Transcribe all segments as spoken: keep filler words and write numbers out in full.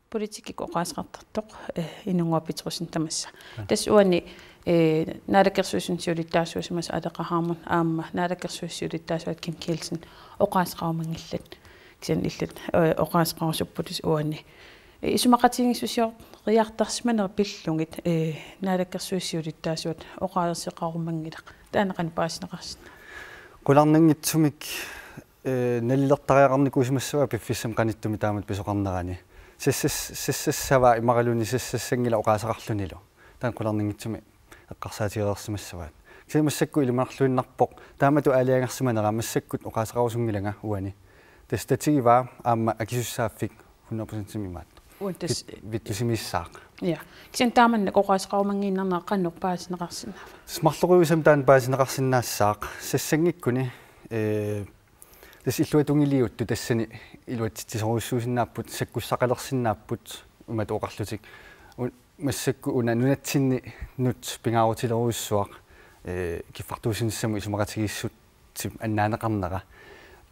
politikkikkut oqaaseqartartoq, eh, Inunnguaq Petersen tamassa. Ja. Tassa uani, eh, Naalakkersuisut siulittaasuusimasut Aleqa Hammond aamma Naalakkersuisut siulittaasuat Kim Kielsen oqaaseqarumanngillat. Kisianni illit, eh, oqaaseqarusupput tassa uani. Eh, isumaqatigiissusioriartarsimanerit pillugit, eh, Naalakkersuisut siulittaasuat oqaaseqarumanngilaq. Taanna qanoq paasineqarsinnaava? Qularnanngitsumik, eh, nalilertariaqarnikuusimassavaa piffissami qanittumi taamatut pisoqarnerani. Sassas-, sassassavaa imaluunniit sassassanngilaq oqaaseqarlunilu. Taanna qularnanngitsumik eqqarsaatigereersimassavaat. Kisianni massakkut ilimanarluinnarpoq taamatut aalajangersimanera massakkut oqaaseqarusunngilanga uani. Tassa tatigivaa aamma akisussaaffik hundrede procentimik imaattoq. Uani tassa vit-, vittusimiissaaq. Ja. Kisianni taamannak oqaaseqarumanngiinnarnera qanoq paasineqarsinnaava? Tassa marloqiusamik taanna paasineqarsinnaassaaq. Sassanngikkuni, eh, tassa illuatungiliuttut tassani iluatsitsisorujussuusinnaapput, sakkussaqalersinnaapput, imatut oqarlutik. U-, massakkut una nunatsinninnut pingaarutilerujussuaq, eh, kiffartuussinissamut isumaqatigiissutsip annaaneqarnera.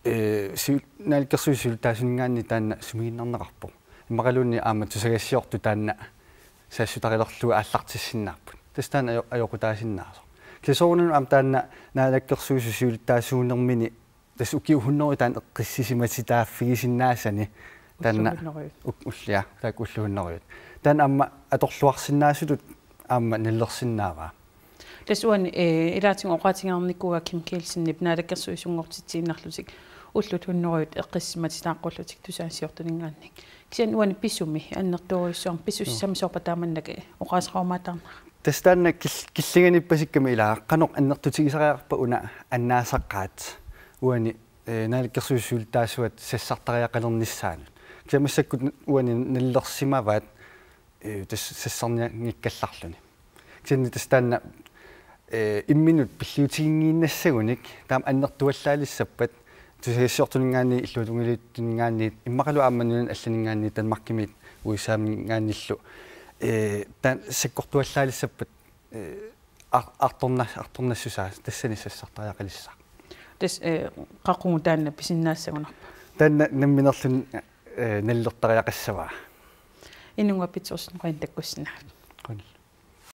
Eh, siu-, Naalakkersuisut siulittaasuuninngaanniit taanna sumiginnarneqarpoq. Immaqaluunniit aamma tusagassiortut taanna saassutarilerlugu aallartissinnaapput. Tassa taanna ajo-, ajoqutaasinnaasoq. Kisianni soorunami aamma taanna Naalakkersuisut siulittaasuunermini tassa ukiut hundrede taanna eqqissisimatitaaffigisinnaasani taanna ullut hundrede. Uk-, ullia, taakku ullut hundrede. Taanna aamma atorluarsinnaasutut aamma nalilersinnaavaa. Tassa uani, eh, ilaatigut oqaatigereernikuuaa Kim Kielsenip naalakkersuisunngortitsiinnarlutik ullut hundrede eqqissisimatitaaqqullutik tusagassiortuninngaanniit. Kisianni uani pisumi annertoorujussuarmik pisussami, joo, soorpa taamannak oqaaseqarumaartarnera? Tassa taanna kil-, killinganiippasikkamik ilaa qanoq annertutigisariaqarpa una annaasaqaat uani, eh, Naalakkersuisut siulittaasuat sassartariaqalernissaanut. Kisianni massakkut uani nalilersimavaat, eh, tassa sassarnianngikkallarluni. Kisianni tassa taanna, eh, imminut pilliutiginngiinnassagunik taama annertuallaalissappat tusagassiortuninngaanniit illuatungiliuttuninngaanniit immaqalu aamma nunani allaninngaanniit Danmarkimiit U S A-minngaanniillu, eh, taanna sakkortuallaalissappat, eh, ar-, artorna-, artornassusaa tassani sassartariaqalissaaq. Tassa, eh, qaqugu taanna pisinnaassagunarpa? Taanna nammineerluni, eh, nalilertariaqassavaa. Inunnguaq Petersen, qujanaq takkussinnaagavit.